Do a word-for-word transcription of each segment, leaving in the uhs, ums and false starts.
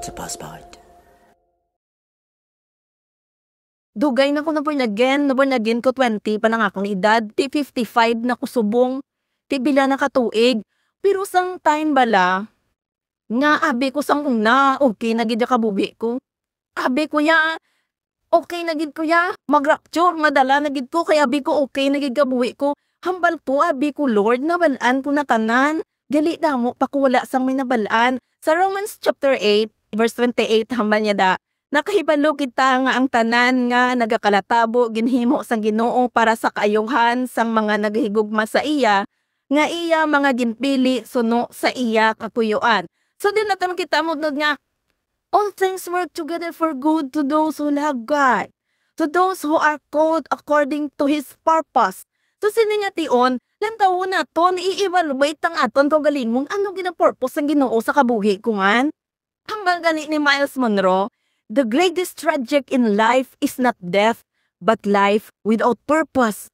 Sa passport. Dugay na ko na born again, na born again ko twenty pa lang akong edad, ti fifty-five na ko subong, ti pila na ka tuig. Pero sang time bala, nga abi ko sang una, okay na gid ang kabuhi ko. Abi ko ya, okay na gid ko ya, mag-rapture, madala na gid ko, kay abi ko okay na gid kabuhi ko. Hambal ko, abi ko, Lord, nabal-an ko na tanan. Gali damo pa ko wala sang may nabal-an. Sa Romans chapter eight, verse twenty-eight, hambal niya da, "Nakahibalo kita nga ang tanan nga nagakalatabo ginhimo sang Ginoo para sa kaayuhan sang mga nagahigugma sa iya, nga iya mga ginpili suno sa iya kapuyoan." So, din naton kita mudnod nga, "All things work together for good to those who love God, to those who are called according to His purpose." So, sini nga tion, lantawon naton, i-evaluate ang aton kaugalingon, ano gid ang purpose sang Ginoo sa kabuhi ko, ngan? Hambal gani ni Myles Munroe, "The greatest tragedy in life is not death, but life without purpose."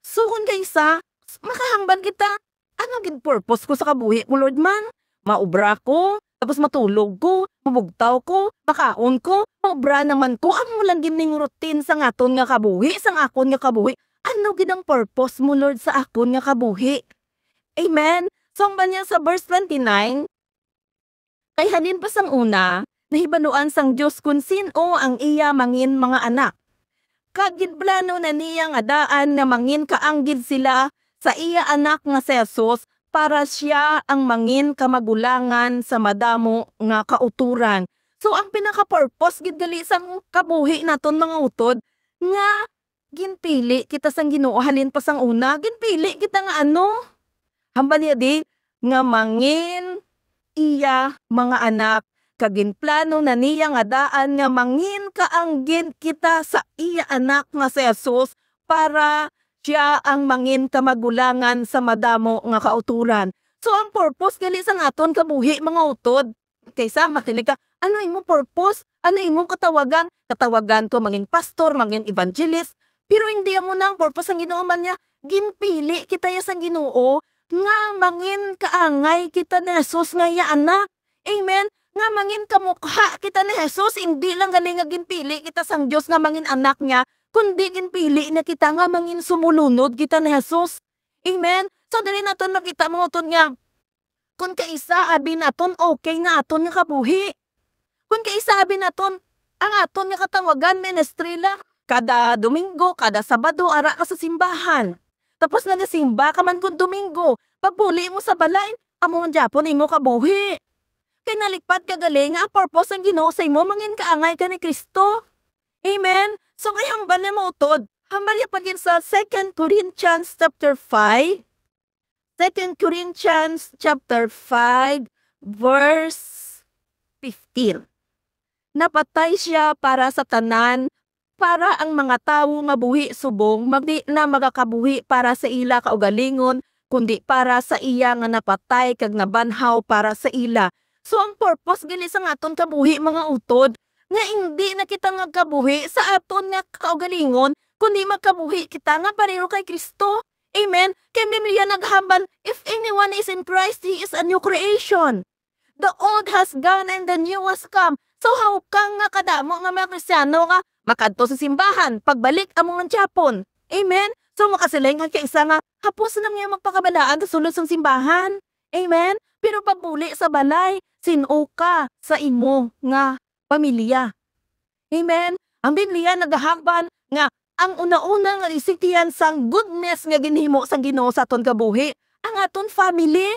So, kung kaisa, makahambal kita, "Ano gid purpose ko sa kabuhi ko, Lord man? Maobra ko, tapos matulog ko, mabugtaw ko, makaon ko, maobra naman ko." Amo lang gid ning routine sa aton nga kabuhi, sa akon nga kabuhi. Ano gid ang purpose mo, Lord, sa akon nga kabuhi? Amen? So, ang banya sa verse twenty-nine, "Kay halin pa sang una, nahibaluan sang Dios kon sin-o ang iya mangin mga anak. Kag ginplano na niya nga daan nga mangin kaanggid sila sa iya Anak nga si Jesus, para sia ang mangin kamagulangan sa madamo nga kautoran." So, ang pinaka-purpose gid gali sang kabuhi naton, mga utod, nga ginpili kita sang Ginoo halin pa sang una. Ginpili kita nga ano? Hambal niya di, nga mangin iya mga anak, kag ginplano na niya nga daan nga mangin kaanggid kita sa iya Anak nga si Jesus, para sia ang mangin kamagulangan sa madamo nga kautoran. So, ang purpose gali sa naton kabuhi, mga utod, kaysa makinig ka, ano imo purpose? Ano imo katawagan? Katawagan ko mangin pastor, mangin evangelist. Pero hindi amo na ang purpose sang Ginoo man niya. Ginpili kita ya sang Ginoo nga mangin kaangay kita ni Jesus nga iya anak. Amen? Nga mangin kamukha kita ni Jesus, hindi lang gali nga ginpili kita sang Dios nga mangin anak niya, kundi ginpili na kita nga mangin sumulunod kita ni Jesus. Amen? So, diri naton makita, mga utod, nga kung kaisa abi naton, okay na aton nga kabuhi. Kung kaisa abi naton, ang aton nga katawagan, ministry lang. Kada Domingo, kada Sabado, ara ka sa simbahan. Tapos nagasimba ka man kung Domingo. Pagbuli mo sa balay, amo man gyapon imo kabuhi. Kay nalipad ka gali nga ang purpose sang Ginoo sa imo, mangin kaangay ka ni Cristo. Amen? So, kay hambal na mo utod. Hambal niya pa gid sa Second Corinthians chapter five. Second Corinthians chapter five, verse fifteen. "Napatay sia para sa tanan, para ang mga tawo nga buhi subong magdi na magakabuhi para sa ila kaugalingon, kundi para sa iya nga napatay kag nabanhaw para sa ila." So, ang purpose gali sa aton kabuhi, mga utod, nga hindi na kita magkabuhi sa aton nga kaugalingon, kundi magkabuhi kita nga pareho kay Cristo. Amen? Kay Biblia naghambal, "If anyone is in Christ, he is a new creation. The old has gone and the new has come." So, how come nga kadamo nga mga Kristiyano nga makadto sa simbahan, pagbalik amo man gyapon? Amen? So, makasiling ang kaisa nga, "Hapos lang niya magpakabalaan sa sulod sang simbahan." Amen? Pero pagbuli sa balay, sin-o ka sa imo nga pamilya? Amen? Ang Biblia nagahambal nga ang una-una nga recipients sang goodness nga ginhimo sang Ginoo sa aton kabuhi, ang aton family.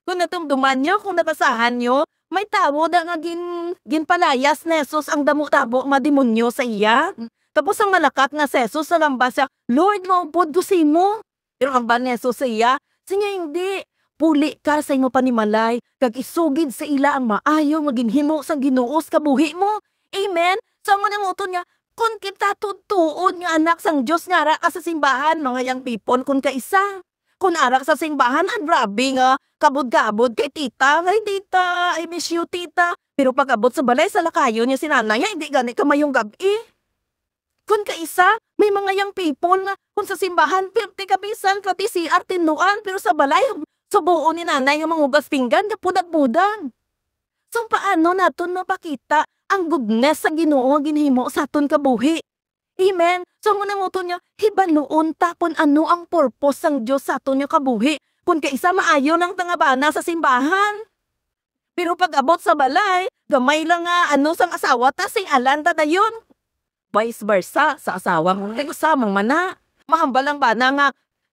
Kung natumduman nyo, kung nabasahan nyo, may tawo na nga gin-, ginpalayas ni Jesus ang damo-damo nga demonyo sa iya. Tapos ang malakat nga si Jesus, nalamba siya, "Lord, maupod ko sa imo." Pero ang ban ni Jesus sa iya, siya, "Hindi, puli ka sa imo panimalay, kag isugid sa ila ang maayo nga ginhimo sang Ginoo sa kabuhi mo." Amen? So, amo nang utod nga, kung kita tuod-tuod nga anak sang Dios nga ara ka sa simbahan, mga young people, kung kaisa, kung ara ka sa simbahan, ang grabe nga kabod-kabod kay tita, "Ay, tita, I miss you, tita." Pero pag-abot sa balay, salakayon niya si nanay, "Ay, hindi gani ka mayong gab-i." Kung kaisa, may mga young people nga kung sa simbahan, pirti kabisan, pati C R tinluan, pero sa balay, subuon ni nanay nga manghugas pinggan, kapudag-pudag. So, paano naton mapakita ang goodness sa Ginoo nga ginhimo sa aton kabuhi? Amen. So, amo na mo to nga, hibaluon ta kung ano ang purpose sang Dios sa aton nga kabuhi. Kung kaisa maayo lang ta nga bana sa simbahan. Pero pag abot sa balay, gamay lang nga ano sang asawa ta, sing-alan ta dayon. Vice versa, sa asawa mo, "Ay, usa man man na." Mahambal ang bana nga,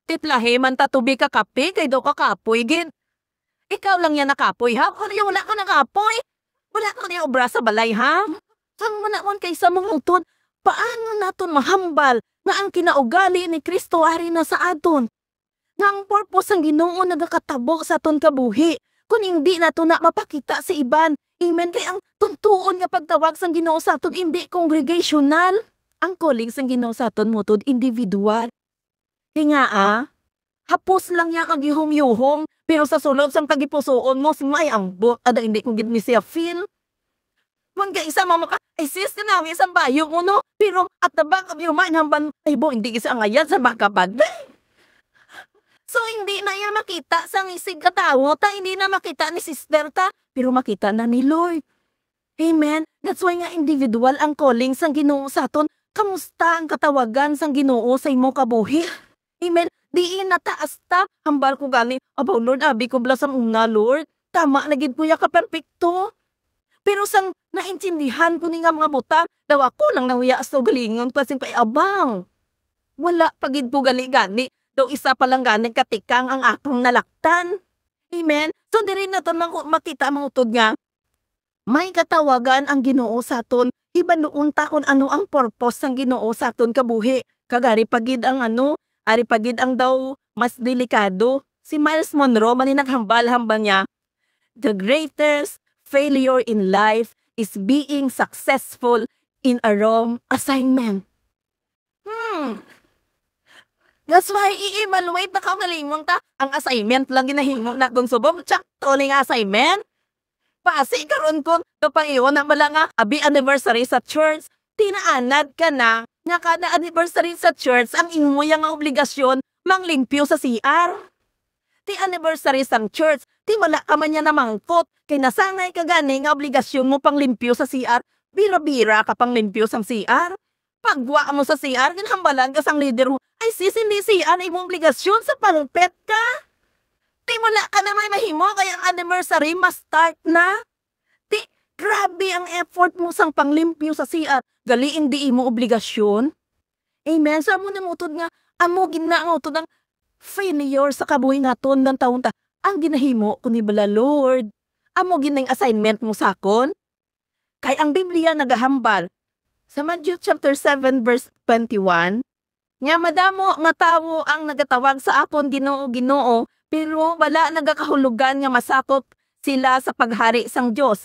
"Titlahi man ta tubi ka kape, kay daw ka kapoy gid." Ikaw lang yan nakapoy, ha? Kung wala ka nakapoy, wala ka niya obra sa balay, ha? Ang manakon kay sa mga utod, paano naton mahambal nga ang kinaugali ni Kristo ari na sa aton? Nga ang purpose sang Ginoo nagakatabo sa aton kabuhi, kun hindi nato na mapakita sa iban. Amen. Kay ang tuntuon nga pagtawag sang Ginoo sa aton hindi congregational. Ang calling sang Ginoo sa aton mutod individual. Kay nga, ah, hapos lang niya kag yuhong-yuhong, pero sa sulod sang tagipusoon mo, si may ambot, ada hindi ko gid ni siya feel. Man ka isa, mama ka, "Ay, sis, tinawi sang bayo mo, no?" Pero at the back of your mind, hambal, "Ay, bo, hindi isa ang ayan sa baka bagay." So, hindi na iya makita sang isig ka tawo ta, hindi na makita ni sister ta, pero makita na ni Lord. Amen. That's why nga individual ang calling sang Ginoo sa aton. Kamusta ang katawagan sang Ginoo sa imo kabuhi? Amen. Diin na taas ta. Hambal ko gani, "Abaw, Lord, abi ko bala sang una, Lord. Tama na gid ko ya ka perpekto." Pero sang naintindihan ko ni nga mga butang, daw ako lang nahuya sa ugalingon ko sing kay abang. Wala pa gid ko gani-gani. Daw isa pa lang gani katikang ang akong nalaktan. Amen. So, diri naton maku-, makita, mga utod, nga may katawagan ang Ginoo sa aton. Hibaluon ta kung ano ang purpose sang Ginoo sa aton kabuhi. Kag ari pa gid ang ano, ari pa gid ang daw mas delikado. Si Myles Munroe man ni naghambal-hambal niya, "The greatest failure in life is being successful in a wrong assignment." Hmm. That's why i-evaluate na kaugalingon ta. Ang assignment lang ginahimo na kung subong, tsakto ni nga assignment. Basi karon kung kapangion na bala nga, abi anniversary sa church, tinaanad ka na nga kada anniversary sa church, ang imo ya nga obligasyon, manglimpyo sa C R. Ti anniversary sang church, ti wala ka man niya namangkot, kay nasangay ka gani nga obligasyon mo panglimpyo sa C R, bira-bira ka panglimpyo sang C R. Pagwa mo sa C R, ginhambalan ka sang leader mo, "Ay, sis, hindi C R imo obligasyon, sa pulpit ka. Ti wala ka na may mahimo, kay ang anniversary ma-start na." Ti, grabe ang effort mo sang panglimpyo sa C R. Gali, hindi imo obligasyon. Amen. So, amo na mo utod nga, amo gid na ang utod ang failure sa kabuhi naton, nang taon ta, "Ang ginahimo ko ni bala, Lord. Amo gid ang assignment mo sa akon." Kay ang Biblia nagahambal sa Matthew chapter seven, verse twenty-one, nga, "Madamo nga tawo ang nagatawag sa akon, 'Ginoo, Ginoo,' pero wala nagakahulugan nga masakop sila sa paghari sang Dios.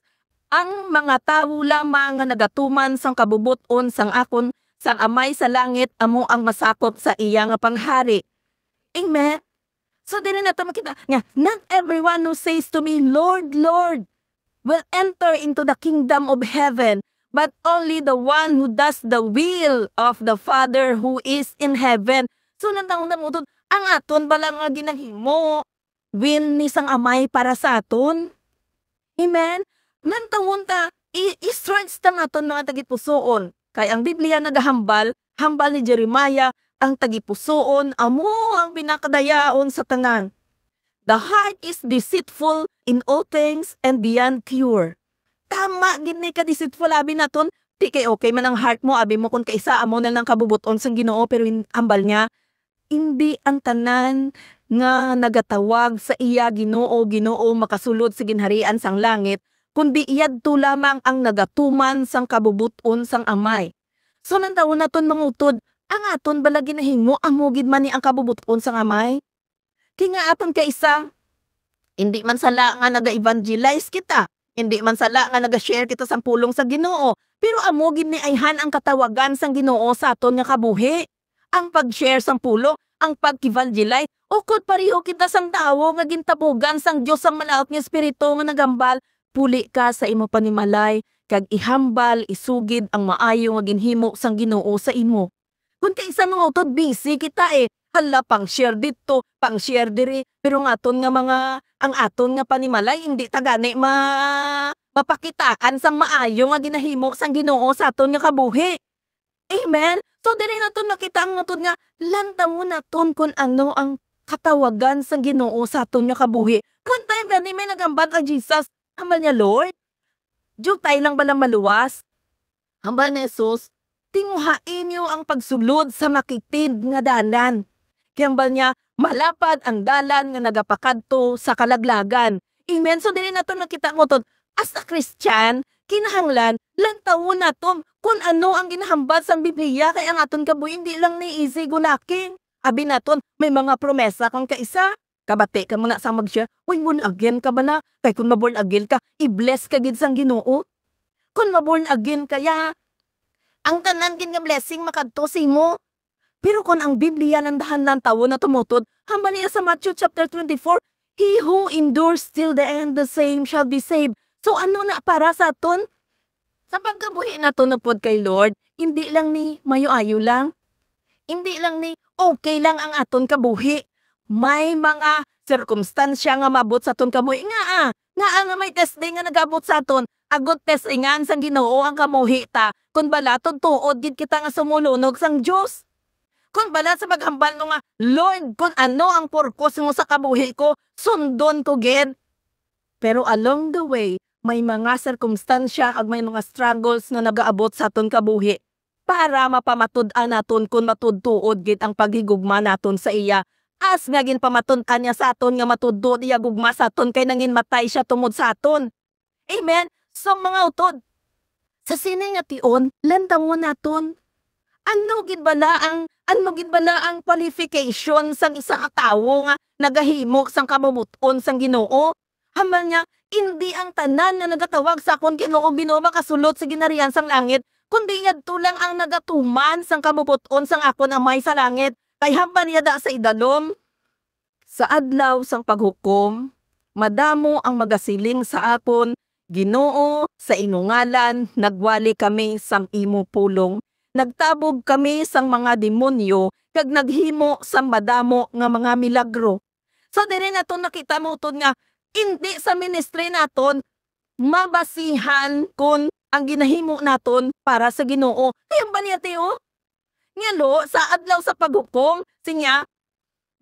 Ang mga tawo lamang nga nagatuman sang kabubot-on sang akon, sang Amay sa langit, amo ang masakop sa iya nga panghari." Amen. So, diri nato makita nga, "Not everyone who says to me, 'Lord, Lord,' will enter into the kingdom of heaven, but only the one who does the will of the Father who is in heaven." So, nang taon na mo to, ang aton bala nga ginahimo, will ni sang Amay para sa aton. Amen? Nang taon ta, i-, i-search ta naton mga tagipusoon. Kay ang Biblia nagahambal, hambal ni Jeremiah, "Ang tagipusoon amo ang pinakadayaon sa tanan." "The heart is deceitful in all things and beyond cure." Tama gid ni ka deceitful, abi naton, ti kay okay man ang heart mo, abi mo kung kaisa amo na lang kabubot-on sang Ginoo, pero in-, hambal niya, "Indi ang tanan nga nagatawag sa iya, 'Ginoo, Ginoo,' makasulod sa ginharian sang langit, kundi yadto lamang ang nagatuman sang kabubot-on sang Amay." So, nantawon naton, mga utod, ang aton bala ginahimo amo gid man ni ang kabubot-on sang Amay? Kay nga aton kaisa, hindi man sala nga naga-evangelize kita, hindi man sala nga naga-share kita sang pulong sa Ginoo, pero amo gid ni ayhan ang katawagan sang Ginoo sa aton nga kabuhi. Ang pag-share sang pulong, ang pag-evangelize, ukon pareho kita sang tawo nga gintabugan sang Dios sang Malaut nga Espiritu nga naghambal, "Puli ka sa imo panimalay, kag ihambal, isugid ang maayo nga ginhimo sang Ginoo sa imo." Kun kay sa mga utod, busy kita, eh. Hala, pang-share didto, pang-share diri. Pero ang aton nga mga, ang aton nga panimalay, hindi ta gani ma-, mapakitaan sang maayo nga ginahimo sang Ginoo sa aton nga kabuhi. Amen? So, diri naton nakita ang utod nga lantawon naton kun ano ang katawagan sang Ginoo sa aton nga kabuhi. One time gani may naghambal kay Jesus, hambal niya, "Lord, diutay lang bala maluwas?" Hambal ni Jesus, "Tinguhai niyo ang pagsulod sa makitid nga dalan." Kay hambal niya, "Malapad ang dalan nga nagapakadto sa kalaglagan." Amen. So, diri naton nakita ang utod, as a Christian, kinahanglan lantawon naton kun ano ang ginahambal sang Biblia, kay ang aton kabuhi hindi lang ni easy go lucky. Abi naton, may mga promesa kang kaisa. Kabati ka mo na sang mag-share, "Uy, born again ka bala? Kay kun ma-born again ka, i-bless ka gid sang Ginoo. Kun ma-born again ka, ya, ang tanan gid nga blessing makadto sa imo." Pero kun ang Biblia lang dahan lantawon naton, utod, hambal niya sa Matthew chapter twenty-four, "He who endures till the end, the same shall be saved." So, ano na para sa aton? Sa pagkabuhi naton upod kay Lord, hindi lang ni mayo-ayo lang. Hindi lang ni okay lang ang aton kabuhi. May mga sirkumstansya nga maabot sa aton kabuhi. Ngaa? Ngaa nga may testing nga nag-abot sa aton? Agod testingan sang Ginoo ang kabuhi ta, kun bala tuod-tuod gid kita nga sumulunog sang Dios. Kun bala sa paghambal mo nga, "Lord, kun ano ang purpose mo sa kabuhi ko, sundon ko gid." Pero along the way, may mga sirkumstansya kag may mga struggles nga nagaabot sa aton kabuhi para mapamatud-an naton kon matuod-tuod gid ang paghigugma naton sa iya, as nga ginpamatud-an niya sa aton nga matuod-tuod iya gugma sa aton kay nanginmatay sia tungod sa aton. Amen. So, mga utod, sa sini nga tion, lantawon naton. Ano gid bala ang, ano gid bala ang qualification sang isa ka tawo nga nagahimo sang kabubot-on sang Ginoo? Hambal niya, "Indi ang tanan nga nagatawag sa akon, 'Ginoo, Ginoo,' makasulod sa ginharian sang langit, kundi yadto lang ang nagatuman sang kabubot-on sang akon Amay sa langit." Kay hambal niya da sa idalom, "Sa adlaw sang paghukom, madamo ang magasiling sa akon, 'Ginoo, sa imo ngalan nagwali kami sang imo pulong, nagtabog kami sang mga demonyo, kag naghimo sang madamo nga mga milagro." So, diri naton nakita, mga utod, nga indi sa ministry naton mabasihan kon ang ginahimo naton para sa Ginoo. Kay hambal niya, tiyo, nga lo, sa adlaw sa paghukom, siya,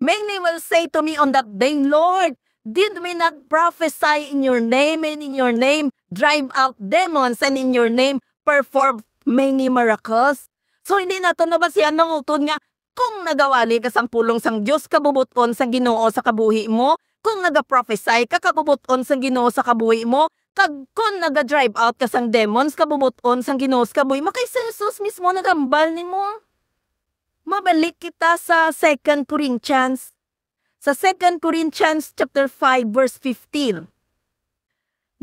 "Many will say to me on that day, 'Lord, did we not prophesy in your name, and in your name drive out demons, and in your name perform many miracles?'" So, hindi naton nabasihan, mga utod, nga kung nagawali ka sang pulong sang Dios, kabubot-on sang Ginoo sa kabuhi mo, kung nagaprophesy ka, kabubot-on sang Ginoo sa kabuhi mo, kag kung naga-drive out ka sang demons, kabubot-on sang Ginoo sa kabuhi mo, kay si Jesus mismo naghambal nimo. Mabalik kita sa Second Corinthians. Sa Second Corinthians chapter five, verse fifteen,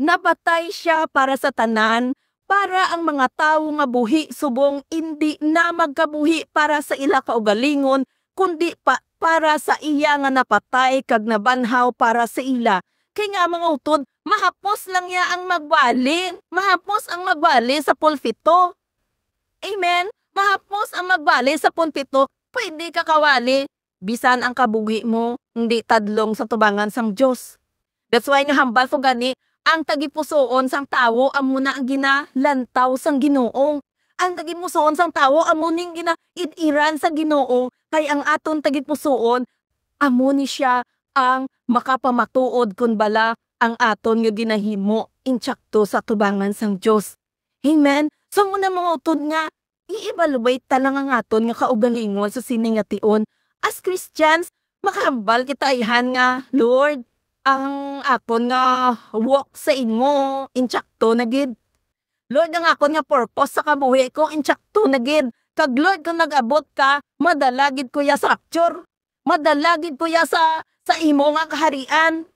"Napatay sia para sa tanan, para ang mga tawo nga buhi subong indi na magkabuhi para sa ila kaugalingon, kundi pa, para sa iya nga napatay kag nabanhaw para sa ila." Kay nga, mga utod, mahapos lang niya ang magwali. Mahapos ang magwali sa pulpito. Amen? Mahapos ang magwali sa pulpito. Pwede ka kawali, bisan ang kabuhi mo hindi tadlong sa tubangan sang Dios. That's why nga hambal ko gani, ang tagipusoon sang tawo amo na ang ginalantaw sang Ginoo. Ang tagipusoon sang tawo amo ning ginaid-iran sa Ginoo, kay ang aton tagipusoon amo ni sia ang makapamatuod kon bala ang aton nga ginahimo insakto sa tubangan sang Dios. Amen? So, muna, mga utod, nga i-evaluate ta lang ang aton nga kaugalingon sa sini nga tion. As Christians, makahambal kita ayhan nga, "Lord, ang akon nga walk sa imo, insakto na gid. Lord, ang akon nga purpose sa kabuhi ko, insakto na gid. Kag Lord, kung nag-abot ka, madala gid ko ya sa rapture. Madala gid ko ya sa, sa imo nga kaharian."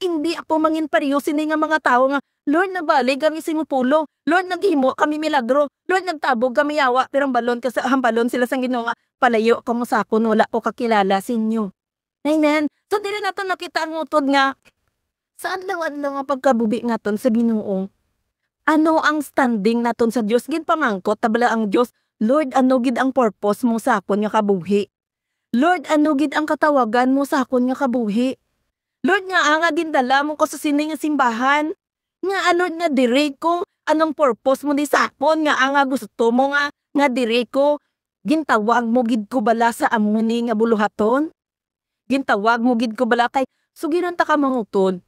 Indi ako mangin pareho sini nga mga tawo nga, "Lord, nagwali kami sa imo pulong. Lord, naghimo kami milagro. Lord, nagtabog kami yawa." Pero hambalon ka sa, hambalon sila sang Ginoo nga, "Palayo kamo sa akon, wala ko kakilala sa inyo." Amen. So, diri naton nakita ang utod nga sa adlaw-adlaw nga pagkabuhi naton sa Ginoo, ano ang standing naton sa Dios? Ginpamangkot ta bala ang Dios, "Lord, ano gid ang purpose mo sa akon nga kabuhi? Lord, ano gid ang katawagan mo sa akon nga kabuhi? Lord, ngaa nga gindala mo ko sa sini nga simbahan? Nga ano nga diri ko? Anong purpose mo ni sa akon nga ang gusto mo nga, nga diri ko? Gintawag mo gid ko bala sa amo ni nga buluhaton? Gintawag mo gid ko bala kay sugiran ta ka mangutod.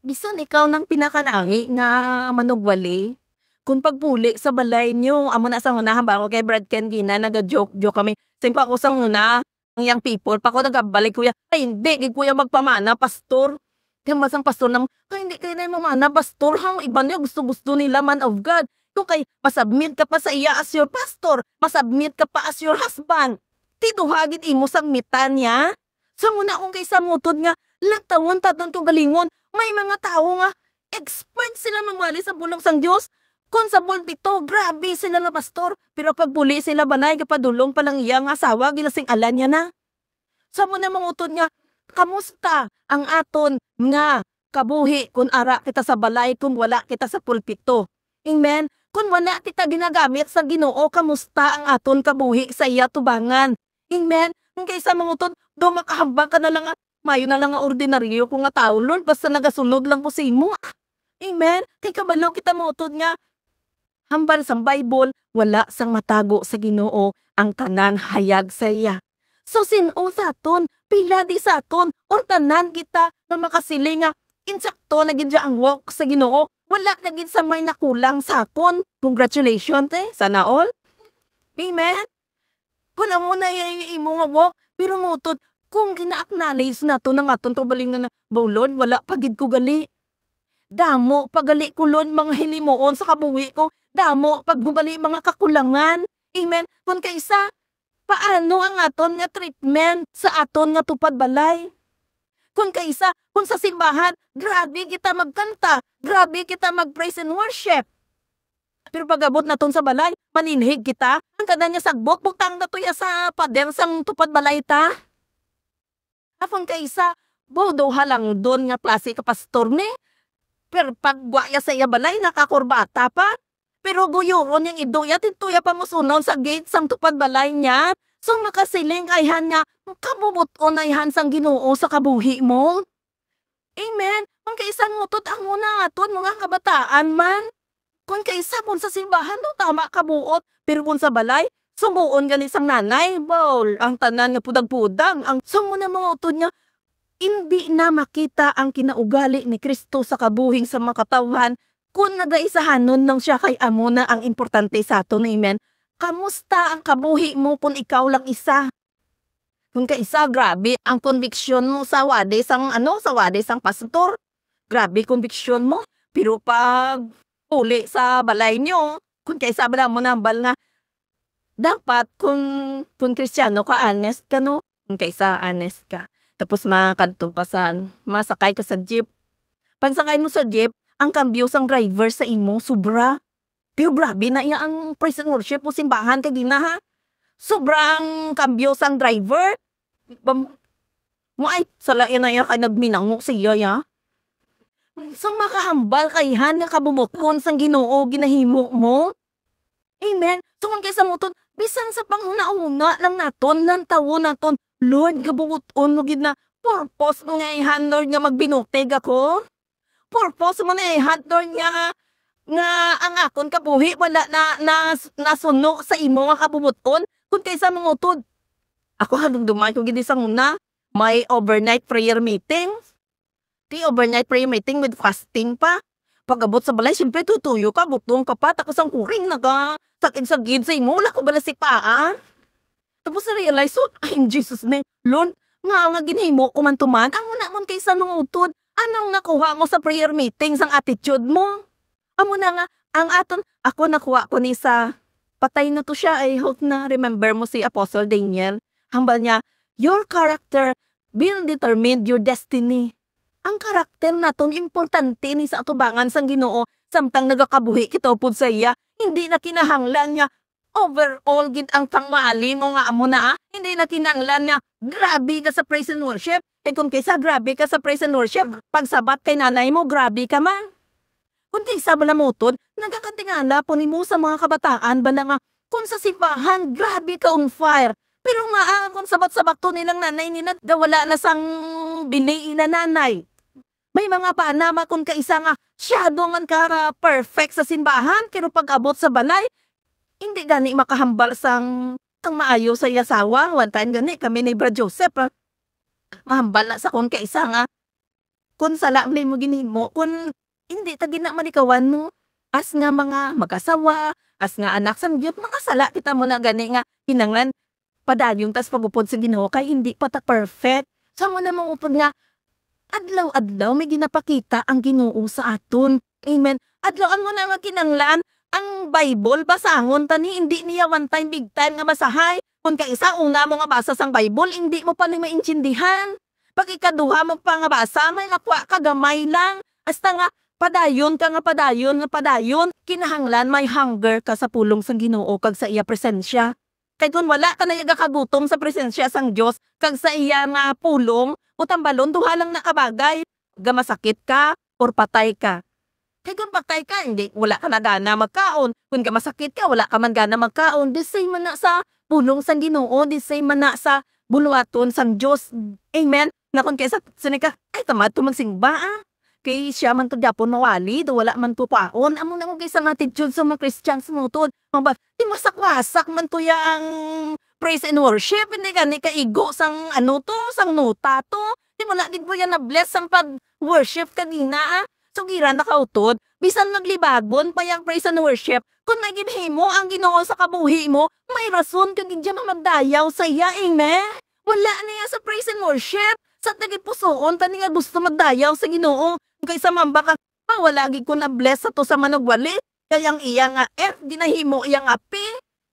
Bisan ikaw nang pinakalahi nga manugwali, kung pagpuli sa balay niyo, amo na sa una, halimbawa kay Brad Ken gina, naga-joke-joke kami. Sing pa ko sa una, ang young people, pa ko nagabalik, kuya, "Ay, hindi, di kuya magpamana, pastor." Kaya masang pastor nang, "Ay, hindi kayo na mamana, pastor, ha? Iba niya, gusto-gusto nila, man of God. Kung kay, masubmit ka pa sa iya as your pastor, masubmit ka pa as your husband. Tiduha gid imo submitan niya." So, muna akong kay sa mutod nga, lantawon ta doon kaugalingon, may mga tao nga, expert sila magwali sa pulong sang Dios. Kung sa pulpito, grabe sila nga pastor. Pero pag puli sila balay, kapadulong pa lang iya nga asawa, ginasing-alan niya na. Sa mo na mangutod nga, kamusta ang aton nga kabuhi kung ara kita sa balay, kung wala kita sa pulpito? Amen? Kung wala kita ginagamit sa Ginoo, kamusta ang aton kabuhi sa iya tubangan? Amen? Kung kaysa mangutod, "Do makahambal ka na lang nga, mayo na lang nga ordinaryo ko nga tawo, Lord, basta nagasunod lang ko sa imo." Amen? Kay kabalo kita mangutod nga, hambal sang Bible, wala sang matago sa Ginoo ang tanan hayag sa iya. So, sin-o sa aton, pila di sa aton, or tanan kita nga makasiling nga insakto na gid ang walk sa Ginoo, wala na gid sa may nakulang sa aton. Congratulations, eh. Sana all. Amen? Kung amo na yung imo nga walk, pero mutod, kung gina-acknowledge nato ng aton kaugalingon na, "Bo, Lord, wala pa gid ko gali. Damo pa gali ko, Lord, mga hinimuon sa kabuhi ko. Damo pa gid gali mga kakulangan." Amen? Kung kaisa, paano ang aton nga treatment sa aton nga tupad balay? Kung kaisa, kung sa simbahan, grabe kita magkanta, grabe kita mag-praise and worship. Pero pag-abot naton sa balay, maninhig kita. Ang kada niya sagbot, butang na to ya sa pader sang tupad balay ta. Apang kaisa, bo, duha lang doon nga klase ka pastor ni. Pero pag wa ya sa iya balay, nakakurbata pa. Pero guyuron yang ido ya, tinto ya pamusunon sa gate sang tupad balay niya. So, makasiling kay han nga, kabubuton ay han sang Ginoo sa kabuhi mo. Amen. Ang kaisang utot ang una aton mga kabataan man. Kung kaisa pon sa simbahan, no, tama ka buot. Pero kung sa balay, sugoon gani sang nanay, bol, ang tanan nga pudag-pudag. Ang, so, muna mga utod nga, hindi na makita ang kinaugali ni Kristo sa kabuhing sa mga katawhan kung nagaisahanon lang siya kay amo na ang importante sa aton. Amen. Kamusta ang kabuhi mo kung ikaw lang isa? Kung kaisa, grabe ang conviction mo sa wadi sang, ano, sa wadi sang pastor. Grabe conviction mo. Pero pag uli sa balay nyo, kung kaisa, bala mo nambal nga, dapat kung, kung Kristiyano ka, honest ka, no? Kung kaisa, honest ka. Tapos makadto ka sa, masakay ka sa jeep. Pagsakay mo sa jeep, ang kambyo sang driver sa imo, sobra. Pero grabe na iya ang praise and worship mo simbahan kay gina, ha? Sobrang kambyo sang driver. Bam-, mo ay, sala iya na iya kay nagminango siya, ya. So, makahambal kay han nga kabubot-on sang Ginoo ginahimo mo. Amen. So, kung kaysa mo ton, bisan sa panghuna-huna lang naton, lang tawo naton, "Lord, kabubot-on mo gid na purpose mo nga ihan, Lord, nga magbinutig ako." Purpose mo na eh, hantod nga, nga ang akon kabuhi wala na, na, nasuno sa imo nga kabubot-on, kun kaysa mangutod. Ako, hadumduman ko gid sa una, may overnight prayer meeting. Ti overnight prayer meeting with fasting pa. Pag-abot sa balay, siyempre, tutuyo ka, butong ka pa, tapos ang kuring naga, sagid-sagid sa imo, wala ko bala si paa. Tapos na-realize, so, ay, in Jesus' name, Lord, nga nga ginhimo ko man to man, amo na man kay sa lungutod, anong nakuha mo sa prayer meeting sang attitude mo? Amo na nga, ang aton, ako nakuha ko ni sa, patay na to siya, I hope na remember mo si Apostle Daniel. Hambal niya, "Your character will determine your destiny." Ang karakter naton importante ni sa atubangan sang Ginoo, samtang nagakabuhi kita upod sa iya. Hindi na kinahanglan nga overall gid ang pangwali mo nga amo na, ah. Hindi na kinahanglan nga grabe ka sa praise and worship. Eh, kung kaysa grabe ka sa praise and worship, pagsabat kay nanay mo, grabe ka man. Kung kaysa bala mutod, nagakatingala po nimo sa mga kabataan bala nga, kung sa simbahan, grabe ka on fire. Pero nga, ah, kung sabat-sabat to nilang nanay nila, da wala na sang bini ina nanay. May mga bana makon kaisa nga masyado man ka perfect sa simbahan, pero pag-abot sa balay, hindi gani makahambal sang, sang maayo sa iya asawa. One time gani, kami ni Brad Joseph, ah, mahambal na sa kon kaisa nga, kun sala man mo ginhimo, kun hindi ta gina malikawan mo, as nga mga mag-asawa, as nga anak sang Dios, makasala kita mo na gani nga kinanglan padayon tas pag-upod sa Ginoo kay hindi pa ta perfect. Sa mo na mangupod nga adlaw-adlaw may ginapakita ang Ginoo sa aton. Amen. Adlaw ang una nga kinanglan, ang Bible, basangon ta ni, hindi niya one time, big time nga basahay. Kung kaisa, una mo nga basa sang Bible, hindi mo pa ni maintindihan. Pag ikaduha mo pa nga basa, may nakuha ka gamay lang. Hasta nga, padayon ka nga padayon nga padayon, kinahanglan may hunger ka sa pulong sang Ginoo kag sa iya presensya. Kay kon wala ka na gakagutom sa presensya sang Dios kag sa iya nga pulong, o tambalon, duha lang na ka bagay, gamasakit ka or patay ka. Kay kon patay ka, hindi, wala ka na gana magkaon. Kon gamasakit ka, wala ka man gana magkaon. The same man na sa pulong sang Ginoo, the same man na sa buluhaton sang Dios. Amen. Na kon kay sa, sini ka, "Ay, tamad to magsimba, ah. Kay siya man to gyapon mawali, do wala man to kwaon." Amo na mo kay sa mga attitude sa mga Christians mo to. Mga ba, di masak-wasak man to ya ang praise and worship, hindi gani kaigo sang ano to, sang nota to. Di mo na gid mo yan na-bless sang pag-worship kanina, ah. Sugiran na kautod, bisan maglibagon pa yang praise and worship, kung may ginhimo ang Ginoo sa kabuhi mo, may rason ka gid dyan nga magdayaw sa iya. Amen? Wala niya sa praise and worship. Sa tagipusoon, tani nga gusto magdayaw sa Ginoo. Kaysa mamba ka, "Ah, wala gid ko na-bless sa to sa manugwali." Kay ang iya nga F, ginahimo iya nga P.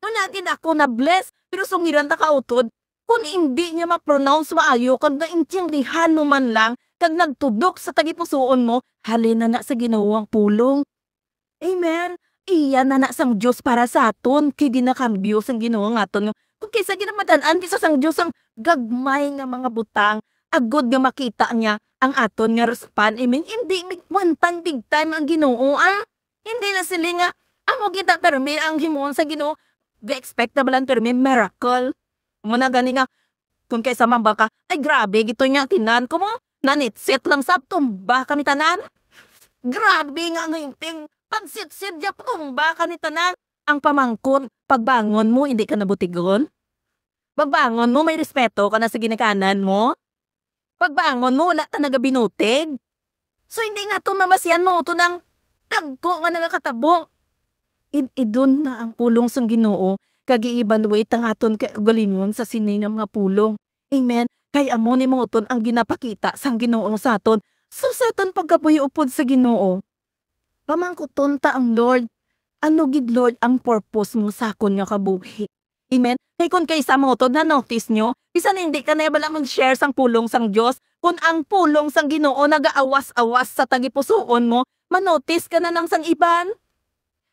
Wala gid ako na-bless. Pero sungiran ta kautod, kung hindi niya ma-pronounce maayo, kag naintindihan mo man lang, kag nagtudok sa tagipusoon mo, halin na na sa Ginoo ang pulong. Amen. Iya na na sang Dios para sa aton, kay ginakambyo sang Ginoo ang aton nga. Kung kaysa ginamatan-an kisa sang Dios ang gagmay nga mga butang, agod nga makita niya ang aton nga respond. Amen. Hindi mi-, one time, big time ang Ginoo, ah. Hindi na sila nga, amo kita, pero may ang himuon sa Ginoo, ga-expect na ba lang, pero may miracle. Mo na gani nga, kung kaysa mamba ka, "Ay, grabe, gito niya, tinan ko mo, nanitsit lang sa tumba kami tanan." Grabe nga ang hinting, pagsitsit niya, tumba kami tanan. Ang pamangkon, pagbangon mo, hindi ka nabutigon? Pagbangon mo, may respeto ka na sa ginikanan mo? Pagbangon mo, wala ta nagabinutig? So, hindi nga to mamasian mo, to nang tagko nga nagakatabo. Id-idon na ang pulong sang Ginoo, kag i-evaluate ang aton kaugalingon sa sini nga mga pulong. Amen. Kay amo ni mo ton ang ginapakita sang Ginoo sa aton. So, sa aton pagkabuhi upod sa Ginoo, pamangkuton ta ang Lord, "Ano gid, Lord, ang purpose mo sa akon nga kabuhi?" Amen. Kay kun kay sa mo to, na-notice nyo, bisan hindi ka na bala mag-share sang pulong sang Dios, kun ang pulong sang Ginoo nagaawas-awas sa tagipusoon mo, ma-notice ka na lang sang iban.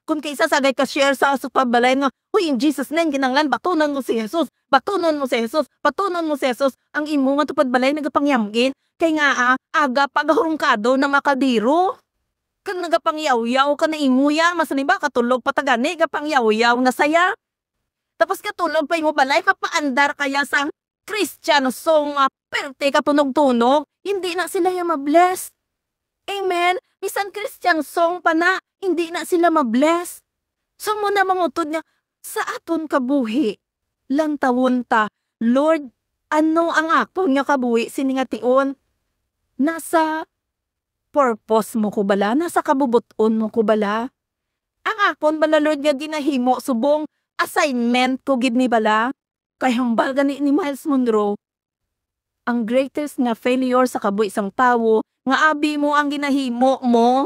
Kun kaysa sagay ka share sa, sa pagbalay nga, "Uy, in Jesus' name, kinanglan, batunon mo si Jesus, batunon mo si Jesus, batunon mo si Jesus," ang imo nga tupad balay nagapangyamgin, kay nga, ah, aga pa gahurungkado na makadiro. Kag nagapangyawyaw ka na imo ya, mas ni ba, katulog pa ta gani, gapangyawyaw na saya. Tapos katulog pa imo balay, mapaandar kaya sang Christian song nga perte ka tunog-tunog, hindi na sila ya ma-bless. Amen? Bisan Christian song pa na, hindi na sila ma-bless. So mo na mangutod nga, sa aton kabuhi, lantawon ta, "Lord, ano ang akon nga kabuhi sini nga tion? Nasa purpose mo ko bala? Nasa kabubot-on mo ko bala? Ang akon bala, Lord, nga ginahimo subong assignment ko gid ni bala?" Kay hambal gani ni Myles Munroe, ang greatest nga failure sa kabuhi sang tawo nga abi mo ang ginahimo mo.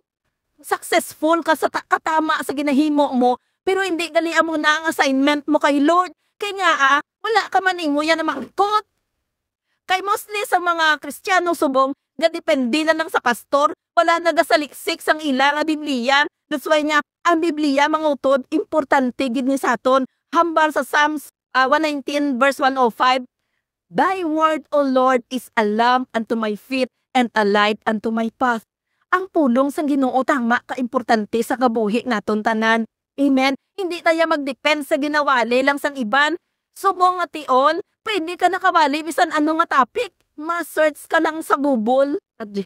Successful ka sa ta-, katama sa ginahimo mo, pero hindi gali amo na ang assignment mo kay Lord. Kay nga, ah, wala ka man imo yan na mangkot. Kay mostly sa mga Kristiyano subong nga depende na lang sa pastor, wala nagasaliksik sang ila nga Biblia. That's why nga ang Biblia, mga utod, importante gid ni sa aton. Hambal sa Psalms, ah, one nineteen verse one oh five, "Thy word, O Lord, is a lamp unto my feet and a light unto my path." Ang pulong sang Ginoo tama ka importante sa kabuhi naton tanan. Amen. Hindi ta ya mag-depend sa ginawali lang sang iban. Subong nga tion, pwede ka nakawali bisan ano nga topic. Ma-search ka lang sa Google. Adi.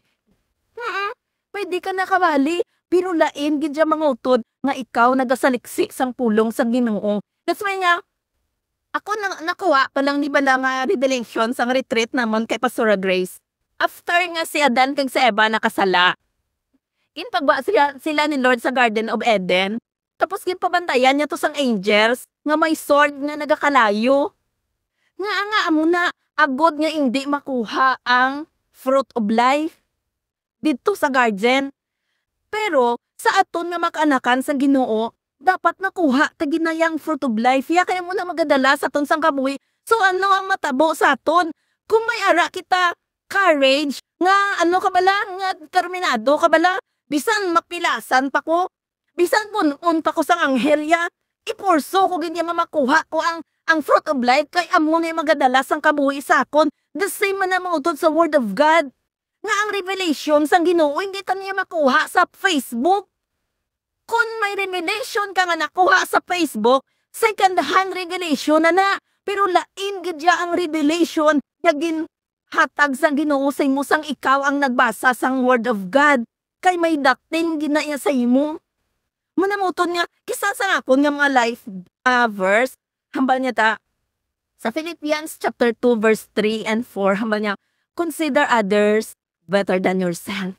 Mm-mm. Pwede ka nakabali, pero lain gid siya mangutod nga ikaw nagasaliksik sang pulong sang Ginoo. That's why nga, ako na, nakuha pa lang ni bala nga revelation sang retreat namon kay Pastora Grace. After nga si Adan kag si Eva nakasala, ginpagwa sila, sila ni Lord sa Garden of Eden. Tapos ginpabantayan niya to sang angels nga may sword nga nagakalayo. Nga, nga amo na, agod nga indi makuha ang fruit of life didto sa garden. Pero sa aton nga mag-anakan sang Ginoo, dapat nakuha ta gid na yang fruit of life. Ya kay amo na magadala sa aton sang kabuhi. So ano ang matabo sa aton? Kung may ara kita courage nga ano ka bala, nga determinado ka bala, bisan mapilasan pa ko, bisan pun-on pa ko sang anghel ya, ipurso ko gid ya nga makuha ko ang, ang fruit of life, kay amo ni magadala sang kabuhi sa akon. The same man ang mautod sa Word of God, nga ang revelation sang Ginoo hindi ta niya makuha sa Facebook. Kon may revelation ka nga nakuha sa Facebook, second hand revelation na na. Pero lain gid ya ang revelation nga ginhatag sang Ginoo sa imo sang ikaw ang nagbasa sang Word of God, kay may dating gid na iya sa imo. Manamuton nga, kisa sa akon nga mga life, ah, verse, hambal niya ta, sa Philippians chapter two, verse three and four, hambal niya, "Consider others better than yourself."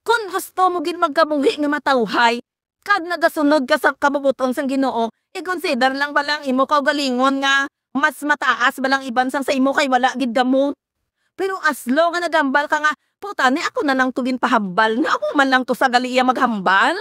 Kung gusto mo gid magkabuhi nga matawhay, kag nagasunod ka sa kabubot-on sang Ginoo, i-consider lang bala ang imo kaugalingon nga mas mataas bala ang iban sang sa imo kay wala gid kamo. Pero as long nga naghambal ka nga, "Puta, ni ako na lang to ginpahambal, nga ako man lang to sa gali iya maghambal."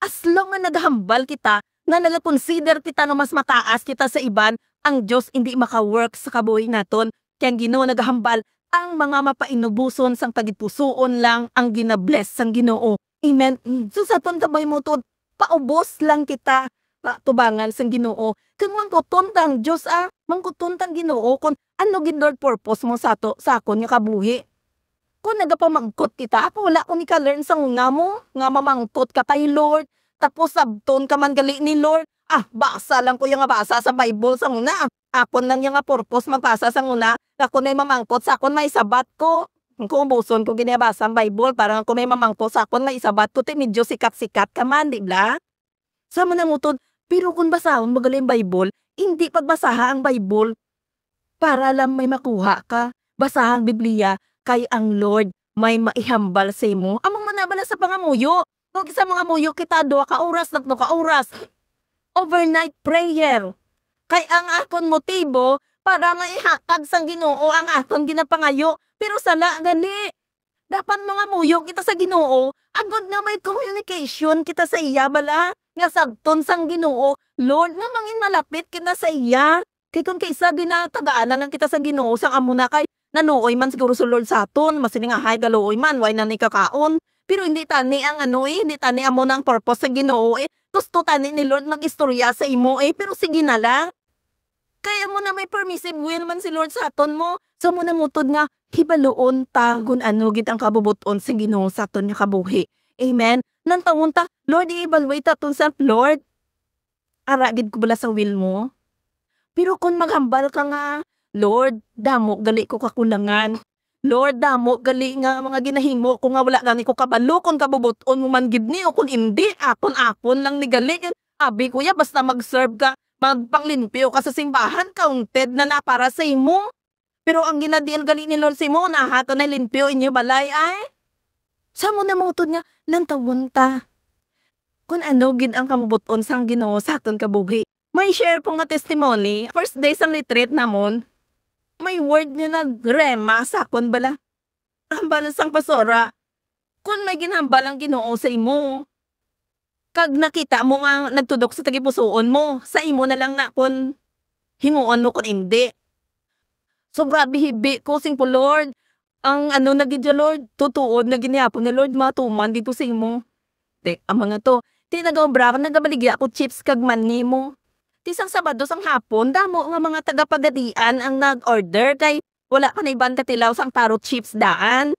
As long nga naghambal kita, nga nagakonsider kita nga mas mataas kita sa iban, ang Dios indi maka-work sa kabuhi naton. Kay ang Ginoo nagahambal, ang mga mapainuboson sang tagipusoon lang ang ginabless sang Ginoo. Amen. So, sa aton kabay mo to, paubos lang kita, pa-, tubangan sang Ginoo. Kag mangkuton ta ang Dios, ah, mangkuton ta ang Ginoo kung ano gid, Lord, purpose mo sa ato, sa akon nga kabuhi. Kung nagapamangkot kita, ako wala ko ni ka-learn sa una mo, nga mamangkot ka kay Lord, tapos sabton ka man gali ni Lord, "Ah, basa lang ko yung nga basa sa Bible sa una. Akon lang yung nga purpose magbasa sa una, ako na yung mamangkot sa akon, may sabat ko." Kung ubuson ko ginabasa ang Bible, parang ako may mamangkot sa akon, may sabat ko, ti medyo sikat-sikat ka man, di ba? Sa manamutod, pero kung basahon mo gali ang Bible, hindi pagbasaha ang Bible para lang may makuha ka. Basaha ang Biblia, kay ang Lord may maihambal sa imo. Among manabala sa pangamuyo. Kung sa mga muyo kita, duha ka oras, tatlo ka oras. Overnight prayer. Kay ang akon motibo para nga ihatag sang Ginoo ang akon ginapangayo. Pero sala gani. Dapat mangamuyo kita sa Ginoo, agod nga may communication kita sa iya, bala, nga sabton sang Ginoo, Lord, nga mangin malapit kita sa iya. Kay kung kaisa ginatagaan na lang kita sa Ginoo, sang amo na kay nanuoy man siguro si Lord sa aton, masiling nga, "Hay, galuoy man, way na ni kakaon." Pero hindi tani ang ano eh, hindi tani amo na ang purpose sa Ginoo eh. Gusto tani ni Lord mag-istorya sa imo eh, pero sige na lang. Kay amo na may permissive will man si Lord sa aton mo. So, amo na mutod nga, hibaluon ta kung ano gid ang kabubot-on sa Ginoo sa aton nga kabuhi. Amen? Nantawon ta, Lord, i-evaluate ta aton self, Lord. Ara gid ko bala sa will mo? Pero kung maghambal ka nga, "Lord, damo gali ko kakulangan. Lord, damo gali nga mga ginahimo ko nga wala gani ko kabalo kung kabubot-on mo man gid ni o kung indi, akon-akon lang ni gali." Abi ko ya, basta mag-serve ka, magpanglimpyo ka sa simbahan, counted na na para sa imo. Pero ang ginadiin gali ni Lord sa imo, nahato na limpyo inyo balay, ay. Sa mo na mutod nga, nantawon ta. Kung ano gid ang kabubuton sang Ginoo sa aton kabuhi. May share ko nga testimony, first day sang retreat namon, may word niya nag-rhema sa akon bala. Hambal sang pastora, "Kun may ginhambal ang Ginoo sa imo, kag nakita mo nga nagtudok sa tagipusoon mo, sa imo na lang na kun himuon mo kun indi." So, grabe, hibi ko, sing ko, "Lord, ang ano na gid ya, Lord, tutuod na gid ni hapon na, Lord, matuman dito sa imo." Te, ang mga to, ti nagaobra ako, nagabaligya ako chips kag mani mo. Ti sang Sabado sang hapon, damo nga mga taga-Pagadian ang nag-order kay wala pa na iban katilaw sang taro chips daan.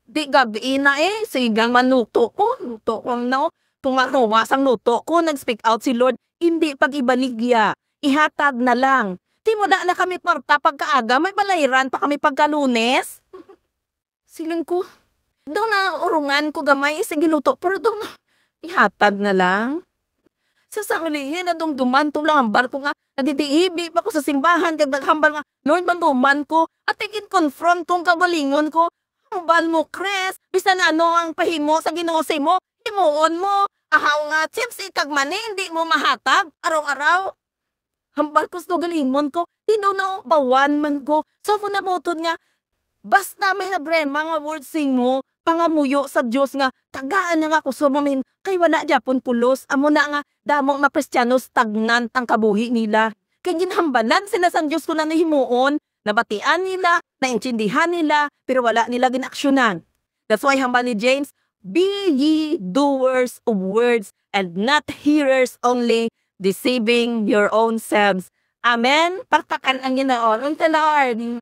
Di gabi na eh, sigang man luto ko, luto ko ang no. Tunga-tunga sang luto ko, nag-speak out si Lord, "Hindi pag-ibaligya, ihatag na lang." Ti wala na kami kwarta pagkaaga, may balayran pa kami pagka Lunes. Siling ko, Daw na urungan ko gamay sa giluto, pero daw na ihatag na lang. Sa sanglihin, nadumduman to lang ang barko nga, nadidiibi pa ko sa simbahan, kag naghambal nga, "Lord, banduman ko." At tigin confront kong kagalingon ko, "Hambal mo, Chris, bisan ano ang pahimo sa Ginoo sa imo, himuon mo. Ahaw nga, chips, ikag mani, hindi mo mahatag, araw-araw." Hambal ko sa kagalingon ko, tinaw na bawan man ko. So, ako namutod nga, basta may nagrema nga word sa imo, pangamuyo sa Dios nga, tagaan na nga ako sa mamin, kay wala gyapon pulos. Amo na nga, damo nga Kristiyano, stagnant ang kabuhi nila. Kay ginhambalan sila sang Dios kung ano himuon, nabatian nila, naintindihan nila, pero wala nila ginaksyonan. That's why hambal ni James, "Be ye doers of words and not hearers only, deceiving your own selves." Amen? Pakpakan ang Ginoo. Unsa, Lord?